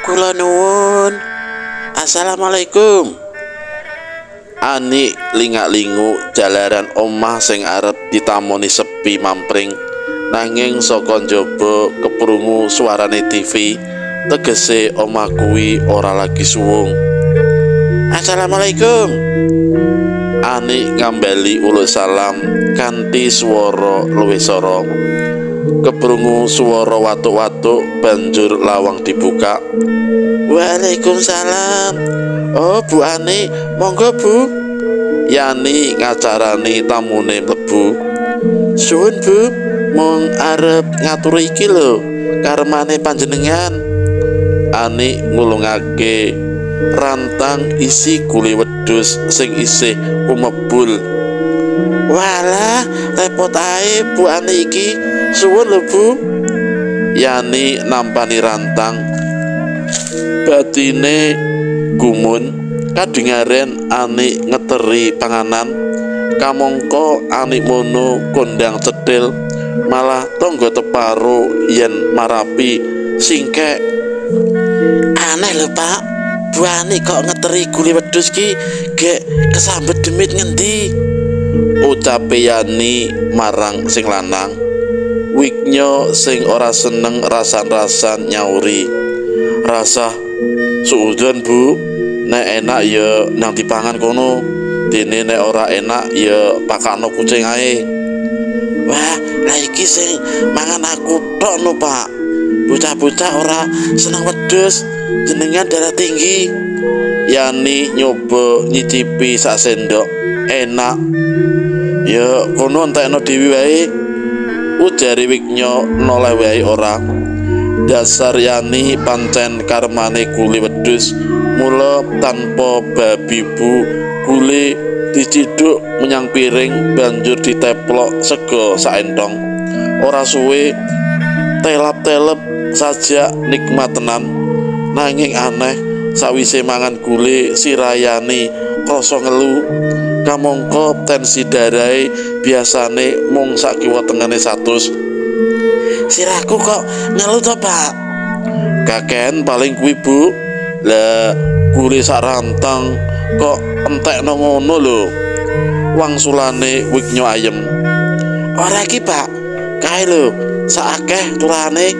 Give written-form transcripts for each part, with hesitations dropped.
Kula nuwun. Assalamualaikum. Ani lingak-lingu jalaran omah sing arep ditamoni sepi mampring. Nanging saka njaba keprungu suarane TV, tegese omah kuwi ora lagi suwung. Assalamualaikum. Ani ngambali uluk salam kanthi swara luwih sora. Keprungu swara watuk-watuk banjur lawang dibuka. Waalaikumsalam. Oh Bu Ani, monggo Bu. Yani ngacarani tamune mlebu. Suwun Bu, mung arep ngaturi iki lho karmane panjenengan. Ani ngulungake rantang isi gule wedhus sing isih umebul. Walah, repot ae Bu Ani iki. Suwun lho Bu. Yani nampani rantang. Batine gumun kadengaren Ani ngeteri panganan. Kamangka Ani mono kondang cethil, malah tangga teparo yen marapi singkek. Aneh lho Pak, Bu Ani kok ngeteri gule wedhus ki gek kesambet demit ngendi? Ucape Yani marang sing lanang. Wiknya sing ora seneng rasan-rasan nyauri. Rasah suudzon Bu, nek enak ya nang dipangan kono, dene nek ora enak ya pakakno kucing ae. Wah, lah iki sing mangan aku tok no Pak. Bocah-bocah ora seneng wedhus, jenengan darah tinggi. Yani nyoba nyicipi sak sendok, enak. Ya kono entekno dhewe wae. Ujare Wiknya noleh wae ora. Dasar Yani pancen karmane gule wedhus, mula tanpa babibu gule diciduk menyang piring banjur diteplok sega saentong. Ora suwe telap-telep saja nikmat tenan. Nanging aneh, sawise mangan gule sirayani krasa ngelu. Kamangka tensi darahe biasane mung sakiwa tengene 100. Sirahku kok ngelu to Pak? Kaken paling kuwi Bu. Lah gule sak rantang kok entekno ngono lho. Wangsulane Wiknya ayem. Ora iki Pak, kae lho sak akeh turane.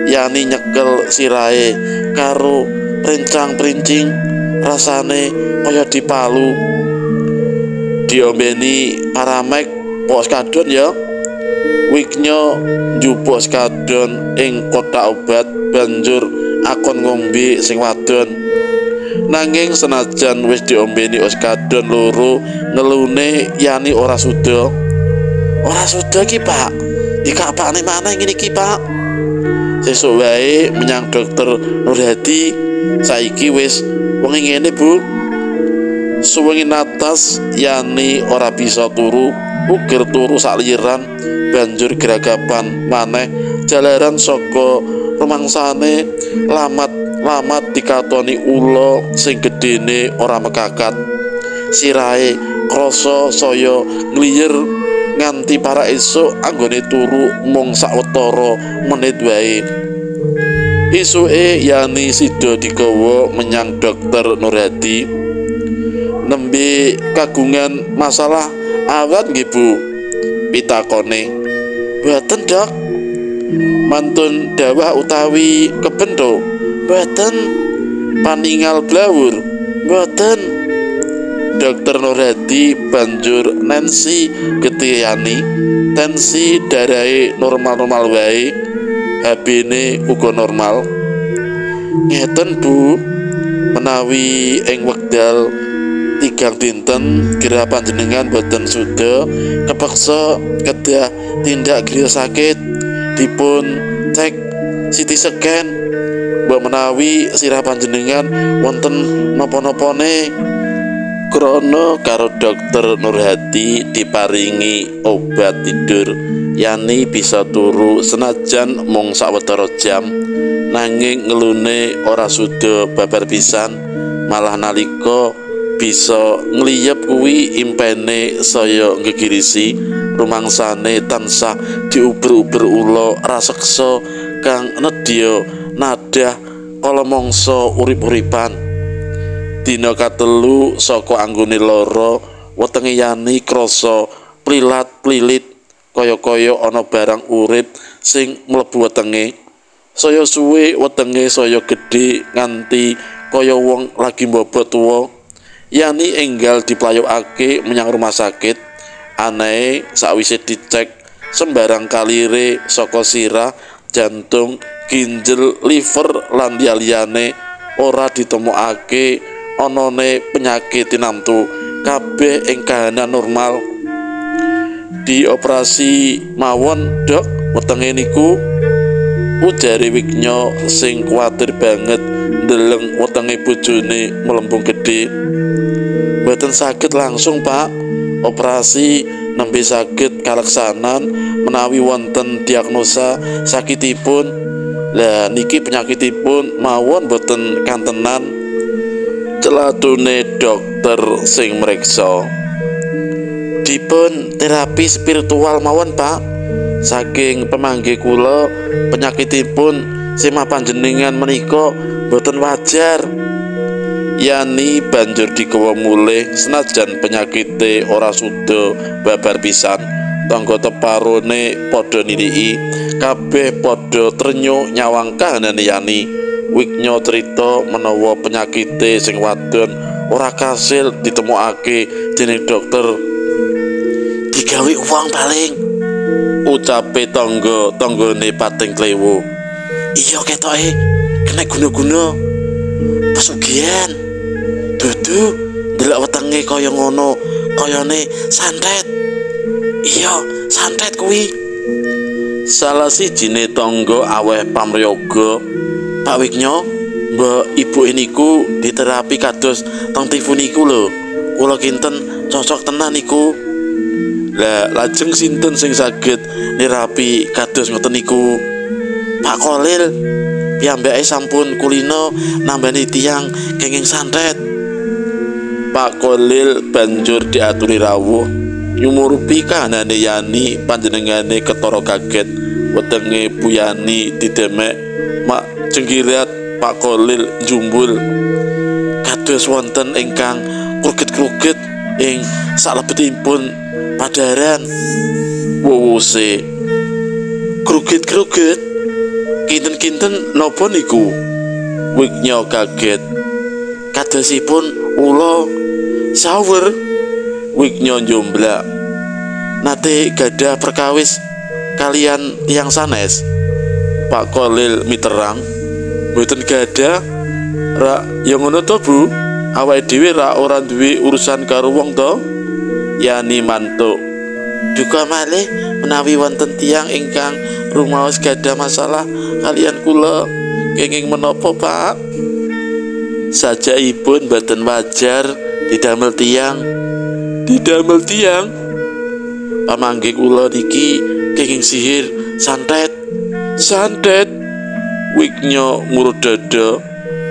Yani nyekel sirahe karo princang-princing, rasane kaya dipalu. Diombeni paramek poskadon ya. Wiknya njupuk skadon ing kotak obat banjur akon ngombe sing wadon. Nanging senajan wis diombeni oskadon loro, ngelune Yani ora suda. Ora suda iki Pak, dikapakne maneh ngene iki Pak. Sesuk wae menyang dokter Nurhadi, saiki wis wengi ngene Bu. Suwengi natas Yani ora bisa turu, uger turu sakliran banjur geragapan maneh jalaran saka rumangsane lamat-lamat dikatoni ula sing gedene ora mekakat. Sirahe krasa saya ngliyer nganti para esuk anggone turu mung sawetara menit wae. Isuke Yani sida digawa menyang dokter Nurhadi. Nembe kagungan masalah awat nggih Bu? Pitakone. Mboten Dok. Mantun dawah utawi kebento? Mboten. Paningal blawur? Mboten. Dokter Nurhadi banjur nensi getih Yani. Tensi darahe normal-normal wae, HB-ne uga normal. Ngeten Bu. Menawi ing wekdal 3 dinten gerah panjenengan boten suda kepeksa kedah tindak griya sakit dipun cek CT scan mbok menawi sirah panjenengan wonten napa-napane. Krana karo dokter Nurhadi diparingi obat tidur, Yani bisa turu senajan mung sawetara jam, nanging ngelune ora suda babar pisan, malah nalika bisa ngliyep kuwi impene saya nggegirisi, rumangsane tansah diuber-uber ula raseksa kang nedya nadah kala mangsa urip-uripan. Dina katelu saka anggone lara, wetenge Yani krasa plilat-plilit kaya-kaya ana barang urip sing mlebu wetenge. Saya suwe wetenge saya gedhe nganti kaya wong lagi mbobot tuwa. Yani enggal diplayokake menyang rumah sakit. Anehe sakwise dicek sembarang kalire saka sirah, jantung, ginjel, liver lan liya-liyane ora ditemokake anane penyakit tinamtu, kabeh ing kahanan normal. Dioperasi mawon, Dok, wetenge niku, ujare Wiknya sing kuwatir banget ndeleng wetenge bojone mlembung gedhe. Mboten saged langsung, Pak. Operasi nembe saged kaleksanan menawi wonten diagnosa sakitipun. Lah niki penyakitipun mawon boten kantenan, celatune dokter sing mreksa. Dipun terapi spiritual mawon, Pak. Saking pemanggih kula penyakitipun semah panjenengan menika boten wajar. Yani banjur digawa mulih senajan penyakite ora suda babar pisan. Tangga teparone padha niliki, kabeh padha trenyuh nyawang kahanane Yani. Wiknya crita menawa penyakite sing wadon ora kasil ditemokake dening dokter. Digawe wong paling, ucape tangga-tanggane pating klewu. Iya ketoke kena guna-guna pesugihan. Dudu ndelok wetenge kaya ngono, kayane santet. Iya, santet kuwi. Salah sijine tangga aweh pamriyoga, Pak Wiknya, mbok ibu niku diterapi kados teng TV niku lho. Kula kinten cocok tenan niku. Lah lajeng sinten sing saged nerapi kados ngoten niku? Pak Kolil piyambake sampun kulino nambani tiyang kenging santet. Pak Kolil banjur diaturi rawuh nyumurupi kahanane Yani. Panjenengane ketara kaget, wetenge Bu Yani didemek mak jenggirat. Pak Kolil njumbul kados wonten ingkang kruget-kruget ing salebetipun padaran. Wuwuse kruget-kruget kinten-kinten napa niku? Wiknya kaget, kadosipun ula sawer. Wiknya njomblak, nate gadah perkawis kalian tiyang sanes? Pak Kolil miterang, mboten gadah. Rak ya ngono to, Bu, awake dhewe rak ora duwe urusan karo wong to. Yani mantuk, duka malih menawi wonten tiyang ingkang rumaos gadah masalah kalian kula, kenging menapa, Pak? Sajaipun boten wajar didamel tiyang. Didamel tiyang? Pamanggih kula niki kenging sihir santet. Santet? Wiknya ngurut dada.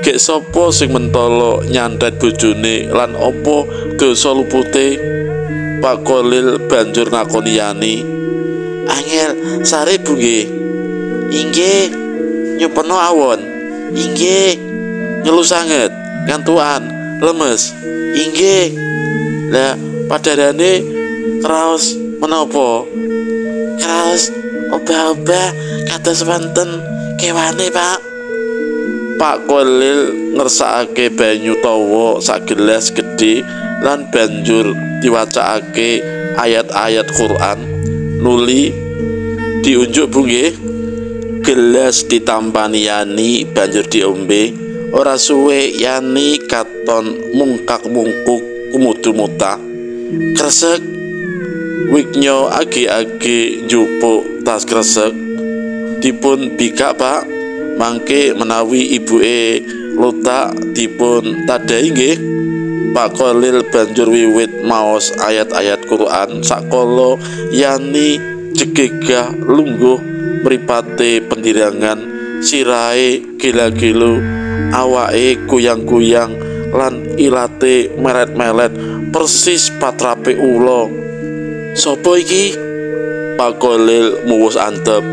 Gek sapa sing mentala nyantet bojone lan apa dosa lupute? Pak Kolil banjur ngakoni Yani. Angel sare, Bu nggih. Inggih. Nyepeno awon. Inggih. Ngelu sanget, ngantukan, lemes. Inggih. Lah padarane kraos menapa? Kraos obah-obah kados wonten kewane, Pak. Pak Kolil ngersakake banyu tawa sak gelas gedhe lan banjur diwacakake ayat-ayat Quran. Nuli diunjuk, Bu nggih. Gelas ditampani Yani banjur diombe. Ora suwe Yani katon mungkak-mungkuk kumudu mutah. Kresek wiknyo agi-agi njupuk tas kresek. Dipun bikak, Pak. Mangke menawi ibuke lutak dipun tadahi nggih. Pak Kholil banjur wiwit maos ayat-ayat Quran sakala Yani jegegah lungguh mripate pendirangan, sirahe gila-gilu, awake kuyang-kuyang lan ilate meret-meret persis patrape ula. Sopo iki? Pak Kholil muwus antep.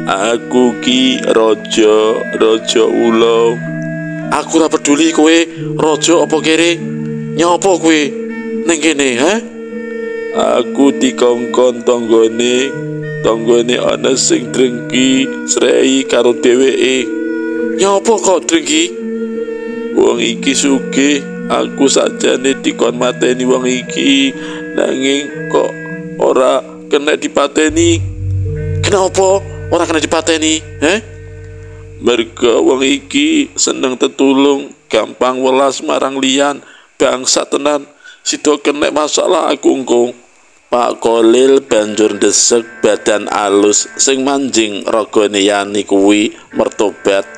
Aku ki raja ula. Aku ora peduli kowe raja apa kere. Nyapa kowe ning kene, he? Aku dikongkon tanggane. Tanggane ana sing drengki srei karo dheweke. Nyapa kok drengki? Wong iki sugih, aku sajane dikon mateni wong iki, nanging kok ora kena dipateni. Kenapa ora kena dipateni, he? Merga wong iki seneng tetulung, gampang welas marang liyan, bangsa tenan, sida kena masalah aku engko. Pak Kholil banjur ndesek badan alus sing manjing ragane Yani kuwi mertobat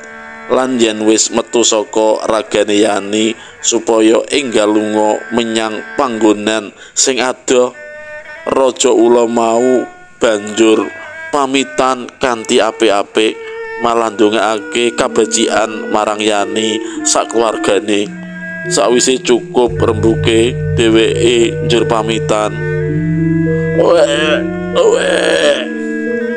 lan yen wis metu saka ragane Yani supaya enggal lunga menyang panggonan sing adoh. Raja ula mau banjur pamitan kanthi apik-apik, malah ndongakake kabajikan marang Yani sakeluargane. Sawise cukup rembuke, dheweke njur pamitan.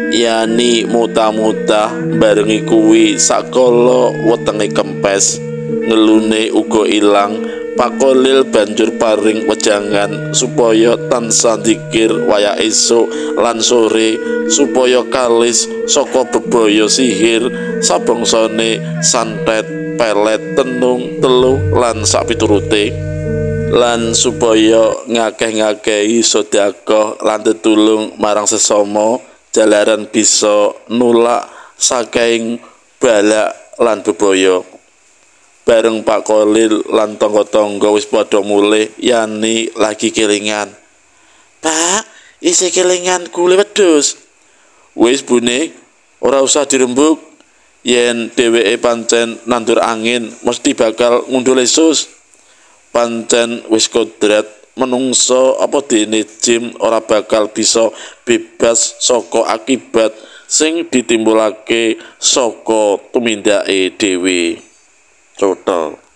Yani mutah-mutah barengi kuwi sakala wetenge kempes, ngelune uga ilang. Pak Kholil banjur paring wejangan supaya tansah dzikir wayah esuk lan sore supaya kalis saka bebaya sihir sabangsane santet, pelet, tenung, teluh lan sapiturute, lan supaya ngakeh-ngakehi sedekah lan tetulung marang sesama jalaran bisa nulak saking balak lan bebaya. Bareng Pak Kholil lan tangga-tangga wis padha mulih, Yani lagi kelingan. Pak, isih kelingan gule wedhus. Wis bune, ora usah dirembuk. Yen dheweke pancen nandur angin mesti bakal ngundul lesus. Pancen wis kodrat menungso apa dene jim ora bakal bisa bebas saka akibat sing ditimbulake saka tumindake dhewe. Total.